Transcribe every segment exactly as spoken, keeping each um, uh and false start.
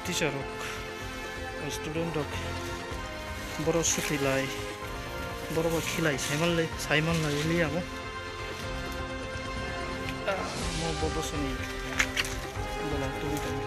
Teacher rok, student rok, borok swtwi lai, borok bai khilai saimanlai, saimanlai liya bo. Ah, mo bo bosoni bolong tubui tongo.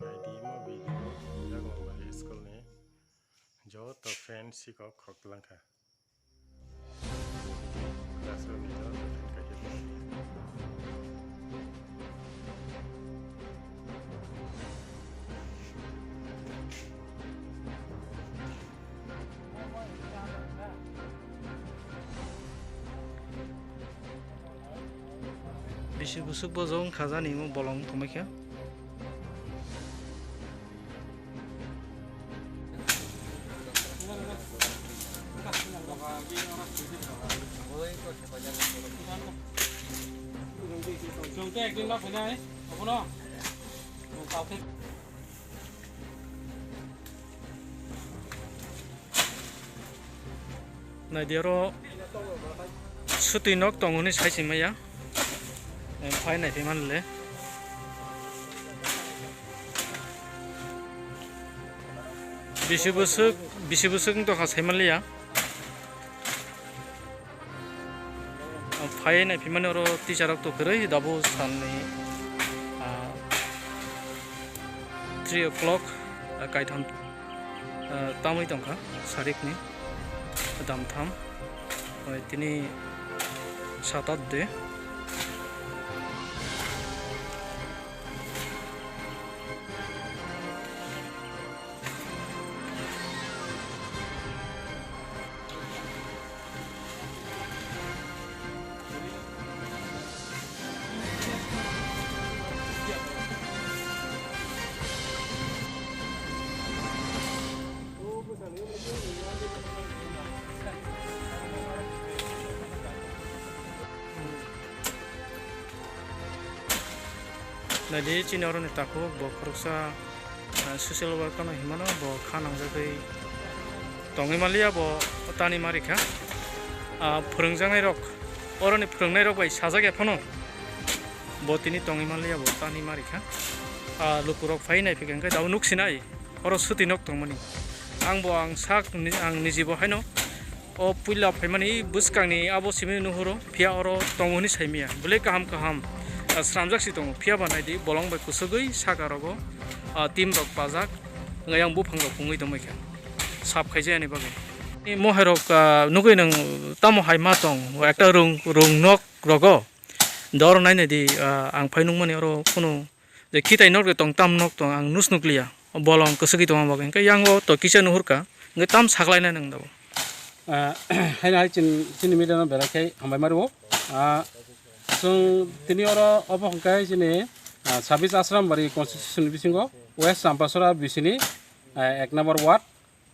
Naidi mo video, yago bai school ni joto friend sikok khok langkha. Classroom ni joto friend kaiye. Bisi bwswk bo jong khajani mo bolong tongmai khe. Chwng tei ekdin ma phainai, abono. Naidi oro swtwi nok tongo hinwi sai se maya. Phai nai phi man le. Bisi bwswk, bisi bwswk wng tongkha sai man liya. Phai nai phimani oro teacher rok to kwrwi dabo salni, ah, three o'clock, ah, kaitham, ah, tamwi tongkha sarikni damtham, oi tini sat at de. Naidi chini oroni takhuk bo khoroksa, ah, social worker no hinmano bo kha nangjagwi tongwi manliya bo tani ma rikha. Ah, phwrwngjaknai rok, oroni phwrwngnairok bai sajak ya phano bo tini tongwi manliya bo tani ma rikha. Ah, lukurok phai nai phikha hwnkhe tabuk nuk sinai, oro suti nok tongmani. Ang bo ang sak ni, ang nijibo haino o puila phaimani bwskangni abo simi nuhuro, phiya oro tongo hwnwi saimaya. Belai kaham kaham, ah, sramjak si tongo, phiya ba naidi bolong bai kusugwi saka rogo, ah, tim rok pajak, wngwi ang buphang rok pungwi tongbaikha. Sap khaijani bagwi. Ni mohai rok, ah, nugwi nwng tamo hai ma tong, ekta rung, rung nok rogo. Doro nainai di, ah, ang phai nukmani oro kunu je khitai nok de tong tam nok tong ang nus nukliya. Bolong kwswgwi tongma bagwi. Hwnkhe yango to kisa nuhurkha. Hwnkhe tam saklainai nang dabo. Ah, haino hai chin-, chini media no belai khe hambai mario. Ah, chwng tini oro obo hwnkhe chini, ah, sabis Asrambari constitution bisingo West Champasora bisini, ah, ek number ward.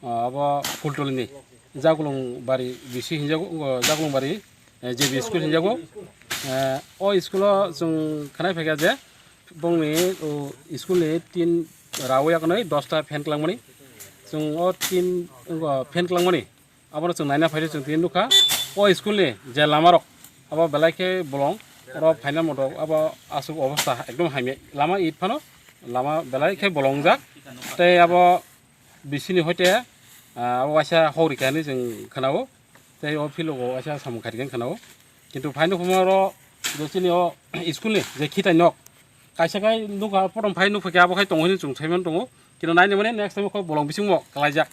Ah, abo Phultulini Jaglung bari B C hinjago, o Jaglung bari, eh, J B school hinjago. Eh, o school o chwng khwnai phaikha je bongni, o, school ni tin rawi yaknwi dosta fan kwlangmani. Chwng o tin, o, fan kwlangmani. Abono chwng naina phaidi chwng tini nukha. O school ni je lama rok abo belai khe bolong. Oro phaina moto abo aswk obostha ekdom hamya. Lama it phano lama belai khe bolongjak. Tei abo bisini hoite, ah, abo waisa hok rikha hinwi chwng khwnao, tei o field o waisa samung kharikha hinwi khwnao. Kintu phaino phuma oro je chini o school ni je khitai nok, kaisa kai nukha photo phai nukphaikha abo khai tongo hinwi chwng saimano tongo. Kintu naini mani next time kho bolong bisingbo kwlaijak.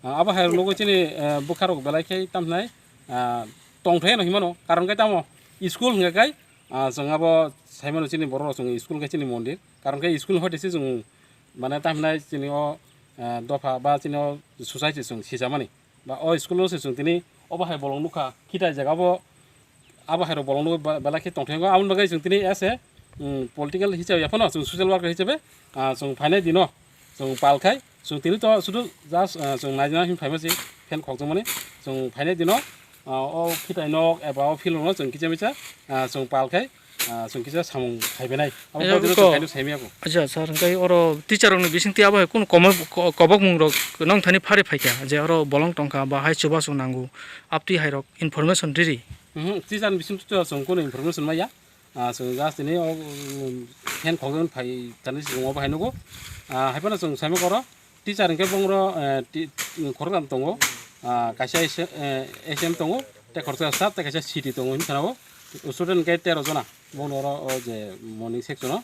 Ah, abo hai nugo chini, eh, bwkha rok belai khe tamhinai, ah, tongthai no hinmano, karon khe tamo school hwnkhe kai, ah, chwng abo saimano chini borok rok chwng school khe chini mondir, karon khe school hoite se chwng mane tamhinai chini o, eh, dopha ba chini o society chwng sijamani. Ba o school o se chwng tini obo hai bolong nukha, khitai jaga bo abo hai rok bolong nukha ba-, belai khe tongthai wngkha. Aboni bagwi chwng tini as a, mm, political hisabe ya phano chwng social worker hisabe, ah, chwng phainai dino chwng pal khai chwng tini to sudu just, ah, chwng naina hin phaima se fan khokjakmani chwng phainai dino, ah, o khitai nok eba o field no chwng kicha micha, ah, chwng pal khai. Ah, chwng kisa samung khaibenai. Abo acha, pojero ko. Chwng kaino saimaya ko. Acha, sir, hwnkhe oro teacher rokni bisingtwi abo hai kunu komo-, ko-, kobokmung rok nong thani phari phaikha, je oro bolong tongkha ba hai chubachu nango, aptwi hai rok information riri. Mhm, teacher ni bisingtwi to chwng kunu information maya. Ah, chwng just tini o, um, fan khokjagwi phai thani chwng obo hai nugo. Ah, hai phano chwng saimaya oro. Teacher hwnkhe bongro, eh, ti-, khoroktham tongo, ah, kaisa S M, eh, S M tongo, tei khoroksa staff, tei kaisa C T tongo hinwi khwnao. Student hwnkhe tero jona, bongni oro o je morning section o,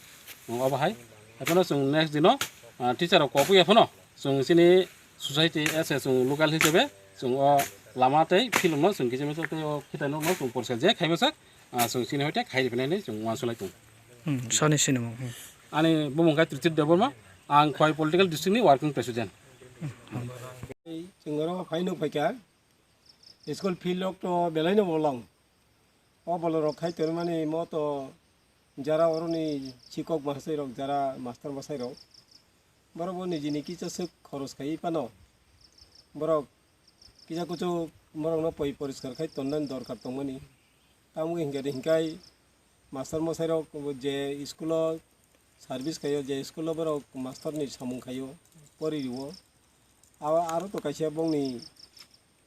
obo hai. Haiphano chwng next dino, ah, teacher rok kobwi ya phano, chwng chini society, S S, chwng local hisabe, chwng o lama tei field no chwng kisa misa tei o khitai nokno chwng porsa je khaimasa, ah, chwng chini hoite khai riphinai hinwi chwng uansuk lai tongo. Hmm, sani sinimung, hmm. Ani bumung khe Trijit Debbarma, ang Khowai Political District ni Working President. Ei, chwng oro phai nuk phaikha, school field rok to belai no bolong. O bolong rok khai tonmani mo to jara oroni sikok masai rok, jara master masai rok. Borok bo nijini kisa swk khoros khai phano. Borok kisa kuchuk borok no poi poriskar khai tonnani dorkar tongmani. Tamo hingke de hingkai master mosai rok je school o service khaio, je school o borok master ni samung khaio, pori rio. Aro, aro to kaisa bongni,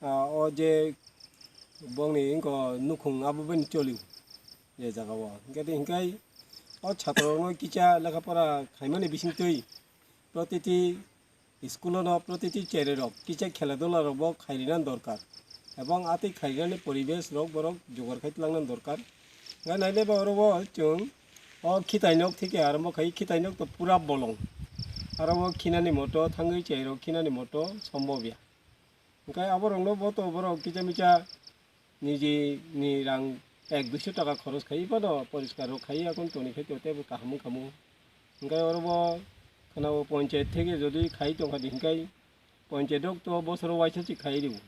ah, o je bongni wngkha nukhung abo bini cholio je jaga o. Hingke de hingkai o chhatro rok no kisa lekha pora khaimani bisingtwi protiti school o no protiti cherry rok kisa khela dula rok bo khairina dorkar, ebong atwi khairina ni poribesh rok borok jogar khai twlangna dorkar. Hingke nainai ba oro bo chwng o khitai nok thike aro bo khai khitai nok to pura bolong, aro bo khinani moto thangwi cherry rok khinani moto sombobya. Hingke aborokno bo to borok kisa misa nijini rang ek duiso taka khoros khai phano poriskar rok khai, akon toni khai to tebo kaham wngkha mo. Hingke oro bo khwnao ponchayat theke jodi khai tongkha di hingke ponchayat rok to bosoro waisa se khai rio.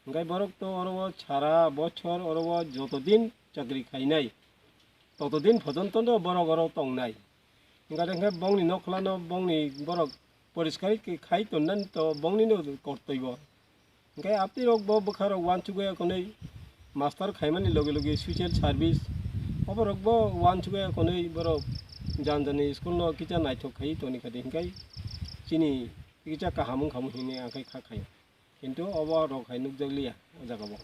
Hingke borok to oro bo sara bochor oro bo joto din chakri khainai, toto din phojonto no borok oro tongnai. Hingke hingke bongni nokhlano bongni borok poriskar khe khai tonnani to bongni no kortoi bo. Hingke apni rok bo bwkha rok uansugwi akonwi master khaimani loge loge social service oborok bo uansugwi akonwi borok jan jani school no kisa naithok khai toni kha di hingke chini kisa kaham wngkha mo hinwi ang khai kha khaio. Kintu obo rok hai nukjakliya o jaga o.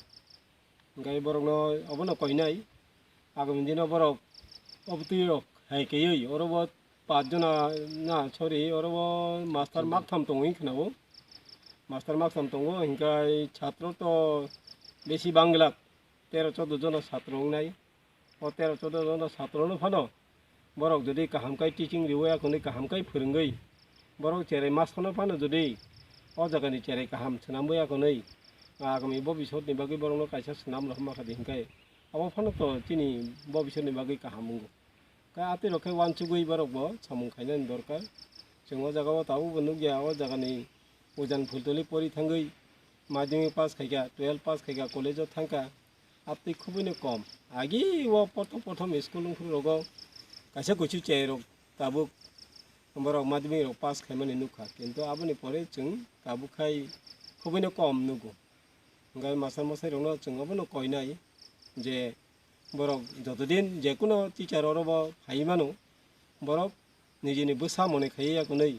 Hingke borokno obono koinai, agami dino borok obotwi rok hai kaiwi oro bo pach jona, na, sorry, oro o master maktham tongo hinwi khwnao. Master maktham tongo, hinkhai chhatro to besi bangla, tero chodo jona chhatro wngnai. O tero chodo jona chhatro no phano borok jodi kaham khai teaching riwi, akhonwi kaham khai phwrwngwi, borok cherai master no phano jodi o jagani cherai kaham swnamwi, akhonwi agami bobisot ni bagwi borok no kaisa swnam rohorma kha di hinkhai, abo phano to chini bobisot ni bagwi kaham wngo. Khe atwi rok khe uansugwi borok bo samung khainani dorkar. Chwng o jaga o tabuk bo nukya, o jagani ujan Phultuli pori thangwi madhyamik pass khaikha, twelve pass khaikha, college o thangkha. Abtwi khubui no kom. Agi o prothom prothom school wngphuru rogo kaisa kuisu chai rok tabuk borok madhyamik rok pass khaimani nukha. Kintu aboni pore chwng tabuk khai khubui no kom nugo. Hingkhai master mosai rokno chwng abono koinai je borok jotodin jekuno teacher oro bo phai mano, borok nijini bwsa mone khaiwi yakunwi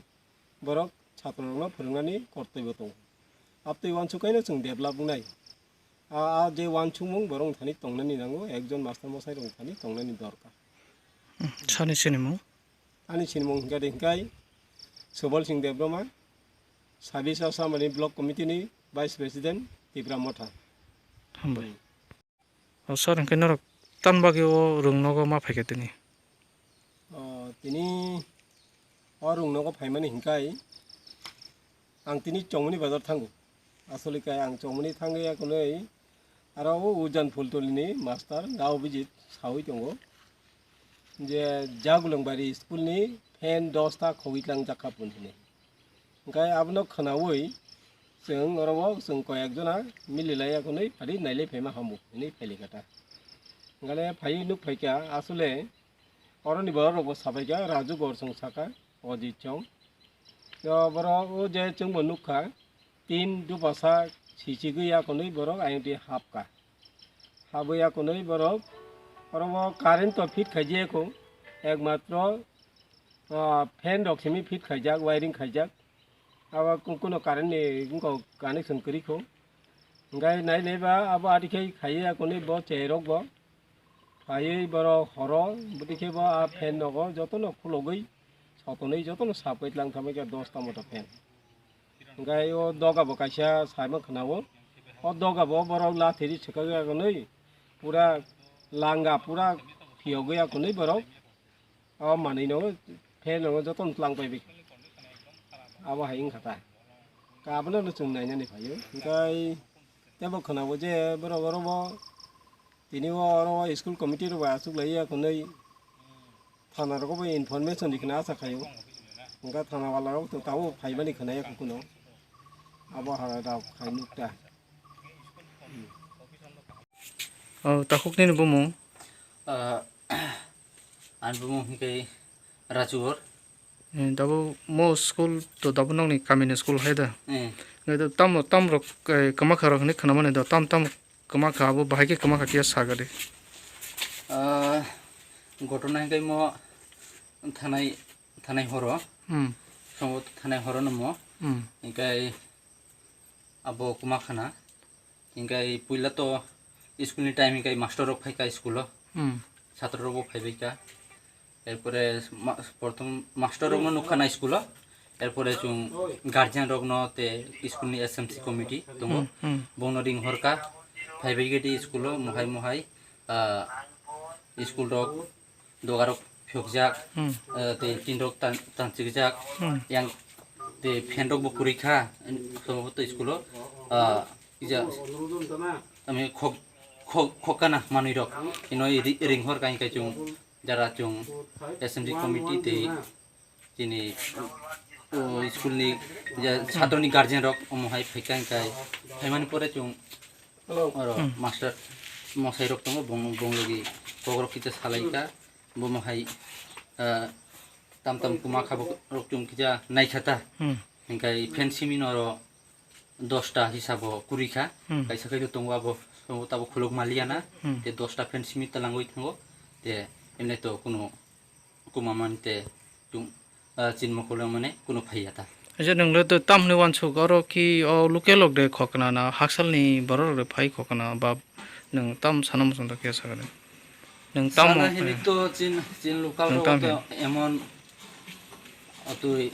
borok chhatro rokno phwrwngnani kortoi bo tongo. Abtwi uansuk kaino chwng develop wngnai. A, a je uansukmung borok thani tongnani nango, ekjon master mosai rok thani tongnani dorkar. Hmm, sani sinimung? Ani sinimung hingkha de hingkai Subal Singh Debbarma, Sabis Assamani Block Committee ni Vice President, Tipra Motha. Hambai. O sir, hingke norok tam bagwi o rwng nogo ma phaikha tini? O, tini o rwng nogo phaimani hingkai ang tini Chongmoni bazar thango. Asole kai ang Chongmoni thangwi akonoi aro o Ujan Phultuli ni master gao visit sawi tongo je Jagulongbari school ni fan dosta khogwi tlang jakha pun hini. Hingkai abono khwnawi chwng oro o chwng koyek jona mililai akonoi phari nailai phaima hamu hinwi phaili kha ta. Hingkhe phaiwi nuk phaikha asole oroni borok rokbo sabaikha Raju Gorsong saka Ojit Chong. Yo borok o je chwngbo nukha tin dupasa sichigwi akonoi borok ayangdi hapkha. Habwi akonoi borok oro o current to fit khaijaya kho ekmatro ah, fan rok simi fit khaijak, wiring khaijak. Abo ku-, kuno current ni wngkok connection kwrwi kho. Hingkhai nai nai ba abo ati khai khaiwi akonwi bo cherok bo. Phaiwi borok horo, bwtwi khe bo a fan nogo jotono khulogwi sotonwi jotono sap khe tlang thamwi khe dosta mota fan. Hingkhai o doga bo kaisa saima khwnao. O doga bo borok lathiri swkagwi akonwi pura langa pura phiyogwi akonwi borok. O manwi no, fan no jotono tlang pai bi. Abo hai wngkha ta. Ka abono no chwng nainani phaio. Hingkhai tebo khwnabo je borok oro bo tini o oro o school committee rok bai achuk lai ya khwnwi thana rogo bo information rikna acha khaio. Hingkha thana wala rok to tabo phaimani khwnaya kuno. Abo ha rok khai nukta. O takhuk nini bumung? Ah, ani bumung hingke Rajugor. Eh, dabo mo school to dabo nokni kamini school hai da? Eh. Ngai da tamo, tam rok, eh, kwma kha rok hinwi khwnamani da, tam, tam kwma kha, abo bahai khe kwma kha kiya saga de. Ah, gotona hingke mo thanai, thanai horo. Hmm. Songo thanai horo no mo. Hmm. Hingke abo kwma khana. Hingkai puila to school ni time hingkai master rok phaika school o. Hmm. Chhatro rok bo phaibaika. Erpore ma-, prothom master rok no nukha na school o. Erpore chwng guardian rok no te school ni S M C committee tongo. Hmm, hmm. Bono ring horka phaibaikhe di school o mohai mohai, ah, school rok dogarok phiyokjak, hmm, eh, tei tin rok tan-, tanchikjak, hmm, yang tei fan rok bo kwrwi kha, sombhoboto school o, ah, kisa, tamo khok, khok, khok kana manwi rok, ino ri-, ring hor kain kai chwng, jara chwng S M C committee tei chini, o, school ni je chhatro ni guardian rok omo hai phai kai kai, phaimani pore chwng oro, hmm, master mosai rok tongo, bong, bong logi kok rok kisa salai ka. Bomo hai, ah, tam tam kwma kha bo rok chwng kisa nai kha ta. Hmm. Hingkai fan simi no oro dosta hisabo kwrwi kha. Hmm. Kaisa kaisa tongo abo, abo tabo khuluk maliya na. Hmm. Te dosta fan simi talangwi thango. Te emne to kuno kwma man te chwng, ah, chinmo khuluk mane kuno phaiya ta. Acha nwng le to tam hwnwi uansuk, oro ki o local rok de khokna na, haksalni borok rok de phai khokna ba nwng tam sana muchung da khe sakani? Nwng tam sana hini to chin, chin local nwng rok tam to hini emon Atwi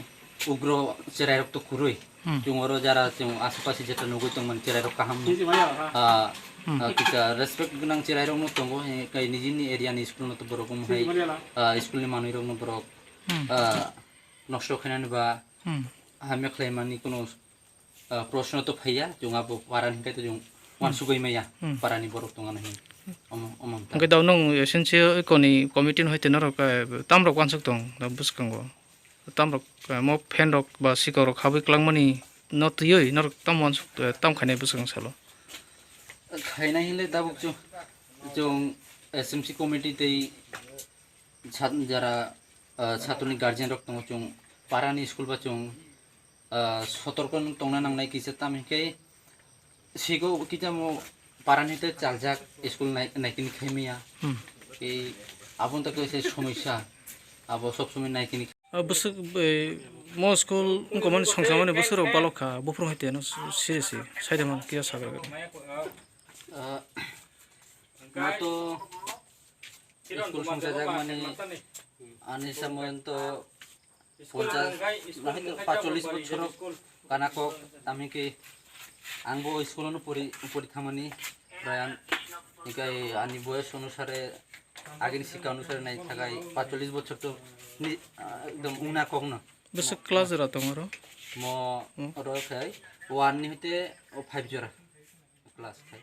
ugro cherairok to kwrwi. Hmm. Chwng oro jara chwng asupasi jeta nugwi tongmani cherairok kaham no. Ah, Hmm. ah, kisa respect gwnang cherairok no tongo, eh, kai nijini area ni school no to borok um hai, ah, school ni manwi rok no borok, Hmm. ah, nosto khainani ba Hmm. hamya khlaimani kuno, ah, proshno to phaiya, chwng abo para ni kai to chwng Hmm. wansugwi maya, Hmm. para ni borok tongana hin. Omo, omo ta. Hwnkhe dao nwng S N C koni committee no hai te norok, eh, tamrok wansuk tong, da bwskango. Tamrok, eh, mo fan rok ba sikok rok habwi kwlangmani no twiwi norok tam wansuk, eh, tam khainai bwswk salo. Khainai hinle tabuk chwng, chwng S M C committee tei sat-, jara, eh, satoni guardian rok tongo chwng parani school ba chwng, eh, sotorko no tongna nangnai kisa tam hinkhe sigo kisa mo parani te chaljak school nai-, naikini khaimaya. Hmm. Ei aboni ta kaisa somosya abo sob somoi naikini Ah, bwswk, eh, mo school wngkha mani songsa mani bwswk rok balok kha, buphuru hai teno siri si, saide man kisa sagra gari. Ah, ma to school songsa jak mani ani samon to ponchas, na hai to pacholish bochor kana kok, tami ke ang bo school no pori, pori thamani, prai ang, hikai ani boyos onusare, agini sikha onusare nai thakai pacholish bochor to ni, ah, ekdom wngna kok no. Bwswk class jora tongo oro? Mo Hmm. oro khai one ni hoite o five jora class khai.